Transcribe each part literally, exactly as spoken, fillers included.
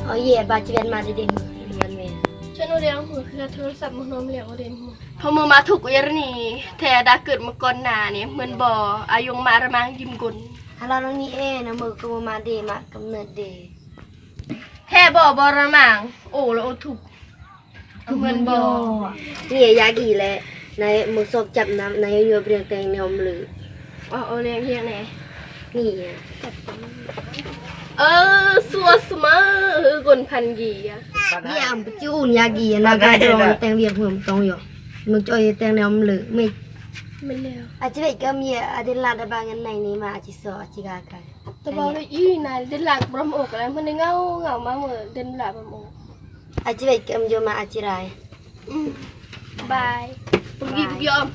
Oh iya, ba ci wen ma dedemu, wen ma. Cen uri ang hu, kira tolsap mo nom liak uri mo. Pamo matuk uyar ni, te ada kut mekon na ni, men bo, ayung ma remang gimgun. Ala rong ni e, na mo ko ma de, ma kem na de. He bo, bo remang, oh, lo utuk. Amun bo. Ni ya yagi le. Na e musok cap nam, na e nyo bring teng ni om lu. Oh, oh, ni ya ne. Ni ya. Eh, suas ma, gon pan gi ya. Ni am pecu ni yagi ya, na ga dong teng dia hum tong yo. Mung coi teng ni om lu. Mi. Aci wei kam ya, ada lada bangen nai ni ma aci so, aci gagal. Tebal i na delak bram ok la, mending ngau ngau mama den la bram ok. Aci baik em jo ma aci rai. Mm. Bye. Pergi, pergi, Om.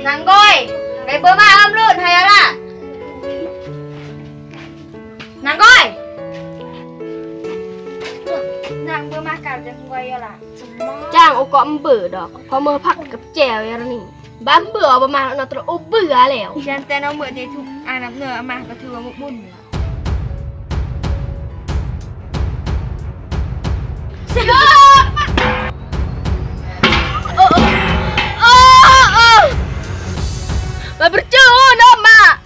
Nang Goi, gai bơ ma om lun, hai ala. Nang Goi. Nang bơ ma kar jang Goi ala. Chang u ko mbơ dok, ko mơ phak kep cheo ya ni. Bam bơ ba ma na tro u bơ a leo. Jan te na mơ de thu, anam nơ ma ba thu ba muk bun. Ba bercun, Mak.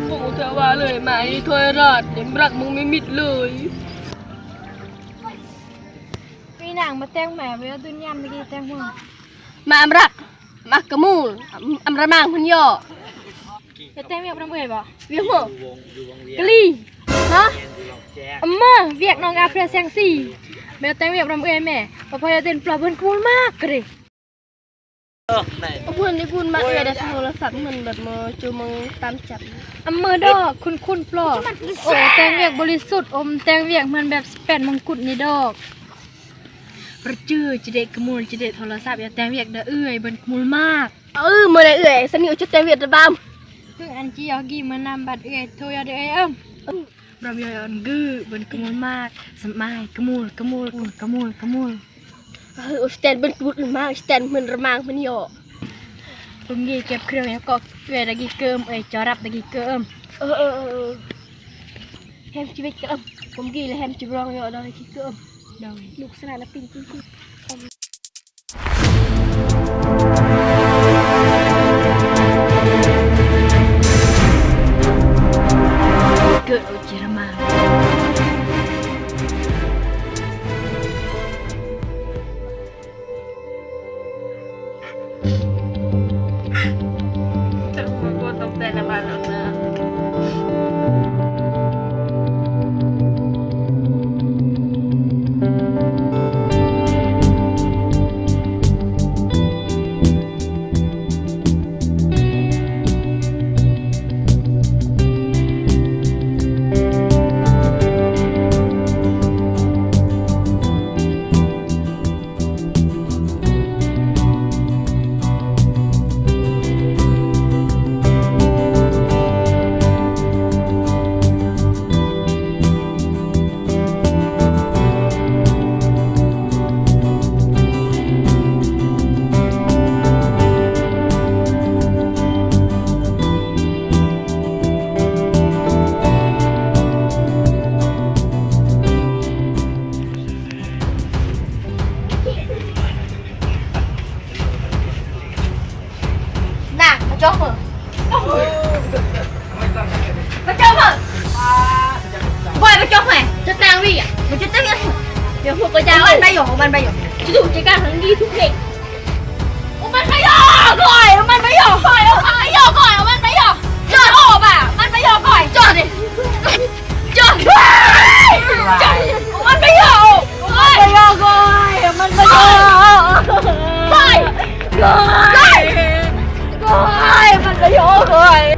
Pung u te wa lơi, mai thôi rot, em rak mung mimit lơi. Pi nang ma teng ma, ba yo dun yam lagi teng mo. Ma amrak, ma kemul, am-, amra mang hun yo. Yo teng wiak bram ue ba. Wiak mo. Keli. Ha? Amma, wiak nong apre sengsi. Ba yo teng wiak bram ue me. Ba pa yo den pla bun kemul mak kere. Ampun, ni kun mak ya, ada tau la sat men bat mo cuma tam cap. Amma dok, kun kun plo. Oh, teng wiak boli sut, om teng wiak man bep spen mengkut ni dok. Percu, cedek kemul, cedek tau la sat ya teng wiak da ue, ban kemul mak. Ơ, mơ lĕ ơi, sani ucut teng wiak da bam. Tung an ci yogi menam bat ơi, tu ya de ơi em. Bram yo yon gơ, ban kemul mak, semai, kemul, kemul, kemul, kemul. Ơ, sten ban kemul mak, sten men remang men yo. Punggi kep kreo ya kok, ue dagi kem, ơi, corap dagi kem. Ơ, ơ, ơ, ơ. Hem ci wet kem. Punggi le hem ci brong yo dagi kem. Dong. Nuk sera na pin pin pin. Gak ujar mah. Bayo, Oman Bayo. Situ, cekang, lagi itu, Nek. Oman Bayo, koi, Oman Bayo. Koi, Oman Bayo, koi, Oman Bayo. Jor, oh, ba, Oman Bayo, koi. Jor, eh. Jor. Jor. Oman Bayo. Oman Bayo, koi, Oman Bayo. Koi. Koi. Koi, Oman Bayo, koi.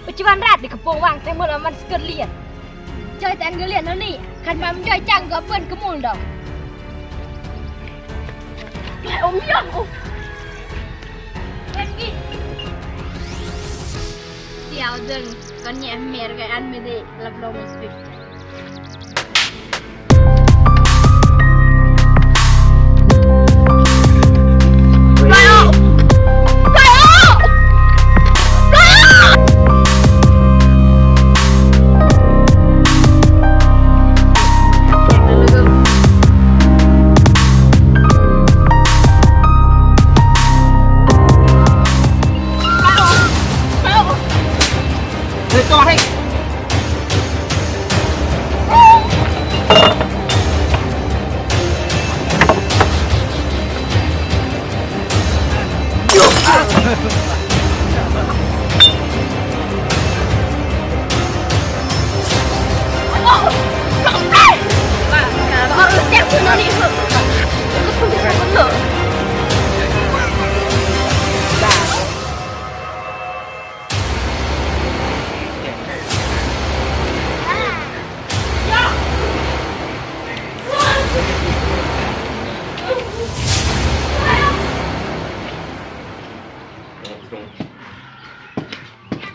Uci wan rat di kepong wang, teng mula man sekalian. Joi tang gelian ni, kan pam joi cang gapen kemul dong. Om Yong, oh. Pergi. Siau deng, kon nye mer ke an mede lap long.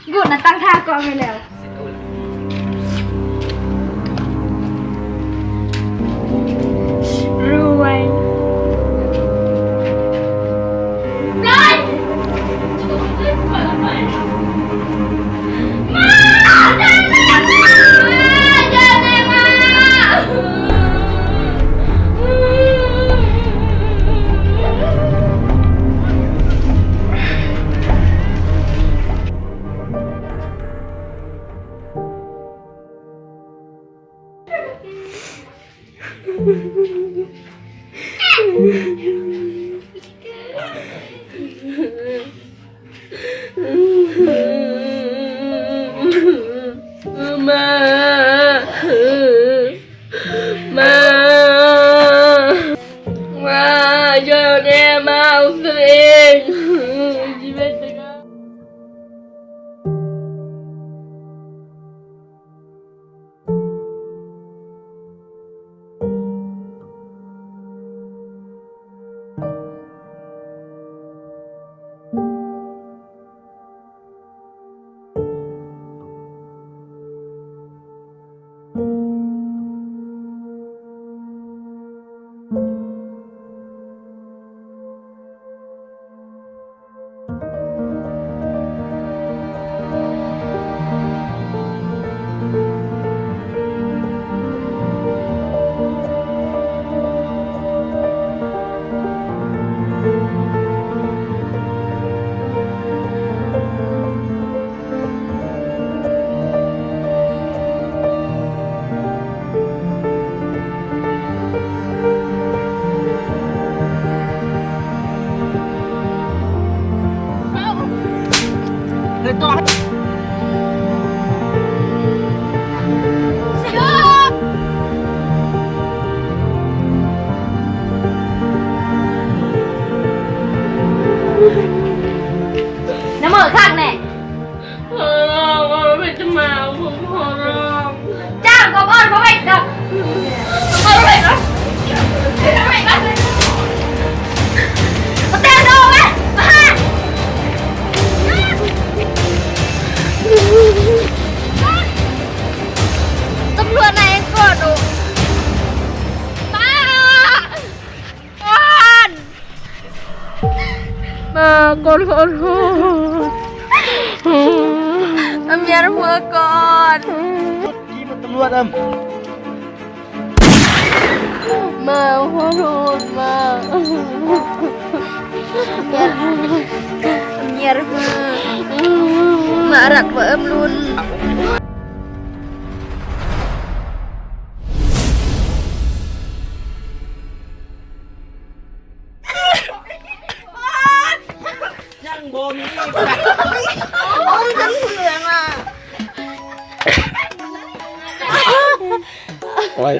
Gu na tang ha ko me leo. Ruai. Ma. Ma. Ma, yo ne ma usring. Jibet tengah. Namo khak ne. Tăp luan na eng kono. Wan. Ma, kon, kon, kon. Amiar mo kon. Tembok, tembok, em. Ma, harus, Ma. Nyer. Nyer, Ma. Ma, arak, Ma, em, lun. Wai.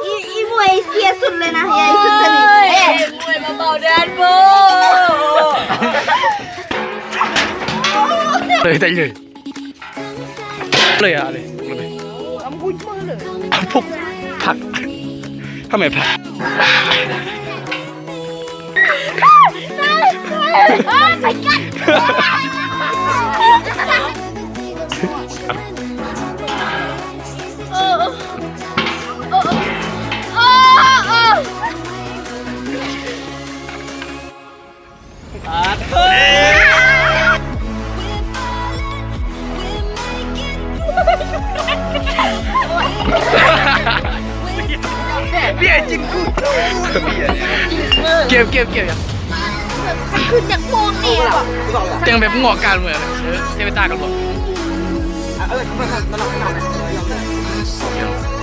I, ibu ai sia sul lena, ya, isun tadi. Eh, ibu ai mabau dan, Bu. Tahu, tahu. Lo ya, ale. Ampun. Pak. Kami, Pak. Dia anjing ku. Kiam, kiam, kiam ya. Tengok beb ngok kan, ya. Saya minta kan, Bu.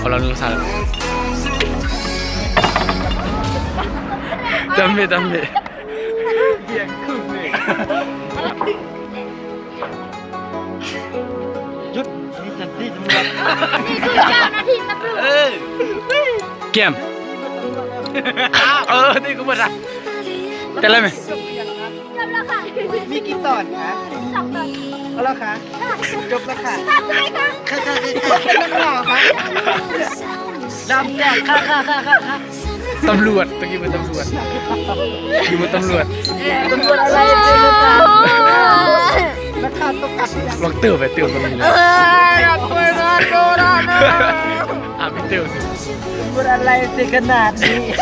Kalau lu salah. Tambe, tambe. Kiam. Oh, di kubur dah. Telah me. Mikiton, ha? Halo, ka? Jawab lah, ka. Ka, ka, ka, ka. Lam, ka, ka, ka, ka. Tembok, pergi buat tembok. Pergi buat tembok. Waktu betul tembok. Ah, betul. Tembok alai terkena ni.